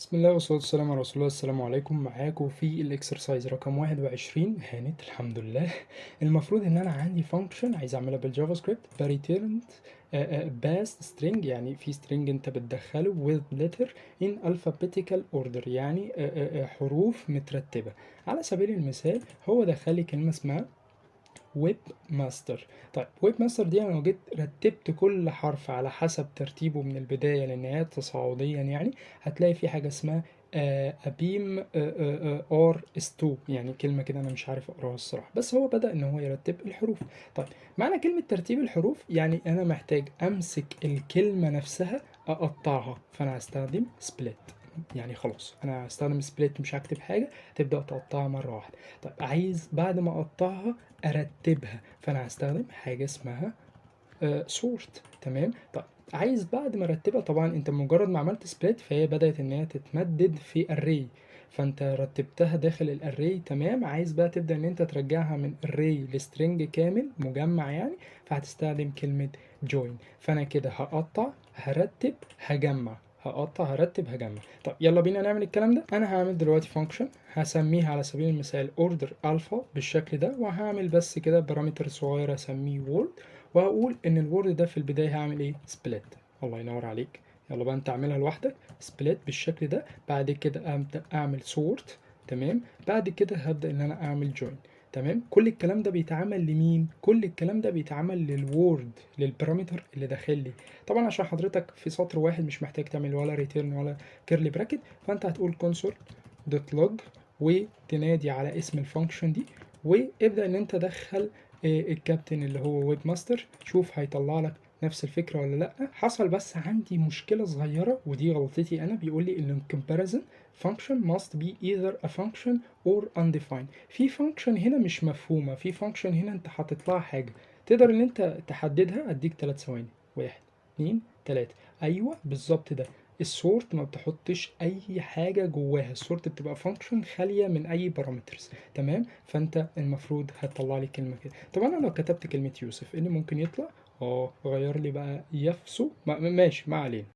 بسم الله والصلاة والسلام على رسول الله. السلام عليكم. معاكم في ال exercise رقم 21. هانت الحمد لله. المفروض ان انا عندي function عايز اعملها بال JavaScript ب return pass string، يعني في string انت بتدخله with letter in alphabetical order، يعني حروف مترتبة. على سبيل المثال هو دخل لي كلمة اسمها web master. طيب web master دي انا لو جيت رتبت كل حرف على حسب ترتيبه من البداية للنهاية تصاعديا، يعني هتلاقي في حاجة اسمها ابيم ار اس 2، يعني كلمة كده انا مش عارف اقراها الصراحة، بس هو بدأ ان هو يرتب الحروف. طيب معنى كلمة ترتيب الحروف يعني انا محتاج امسك الكلمة نفسها اقطعها، فانا هستخدم split. يعني خلاص انا هستخدم split، مش هكتب حاجة، تبدأ تقطعها مرة واحدة. طيب عايز بعد ما اقطعها ارتبها، فانا هستخدم حاجة اسمها sort. تمام. طيب عايز بعد ما ارتبها، طبعا انت مجرد ما عملت split فهي بدأت ان هي تتمدد في array، فانت رتبتها داخل ال array. تمام. عايز بقى تبدأ ان انت ترجعها من array ل string كامل مجمع يعني، فهتستخدم كلمة join. فانا كده هقطع، هرتب، هجمع، هقطع، هرتب، هجمع. طب يلا بينا نعمل الكلام ده. انا هعمل دلوقتي function هسميها على سبيل المثال order alpha بالشكل ده، وهعمل بس كده parameter صغير اسميه word، وهقول ان ال word ده في البداية هعمل ايه؟ split. الله ينور عليك. يلا بقى انت اعملها لوحدك. split بالشكل ده. بعد كده ابدا اعمل sort. تمام. بعد كده هبدا ان انا اعمل join. تمام. كل الكلام ده بيتعمل لمين؟ كل الكلام ده بيتعمل لل word، لل parameter اللي داخل لي. طبعا عشان حضرتك في سطر واحد مش محتاج تعمل ولا return ولا curly bracket، فانت هتقول console dot log وتنادي على اسم ال function دي، وابدا ان انت تدخل الكابتن اللي هو web master. شوف هيطلع لك نفس الفكرة ولا لأ. حصل بس عندي مشكلة صغيرة ودي غلطتي أنا، بيقول لي إن comparison function must be either a function or undefined. في function هنا مش مفهومة، في function هنا أنت حاطط لها حاجة تقدر إن أنت تحددها. أديك 3 ثواني، واحد، اتنين، تلاتة. أيوه بالظبط، ده ال sort ما بتحطش اي حاجة جواها، ال sort بتبقى function خالية من اي parameters. تمام. فانت المفروض هتطلع لي كلمة كده. طب انا لو كتبت كلمة يوسف ايه اللي ممكن يطلع؟ اه غير لي بقى يفسو. ماشي، ما علينا.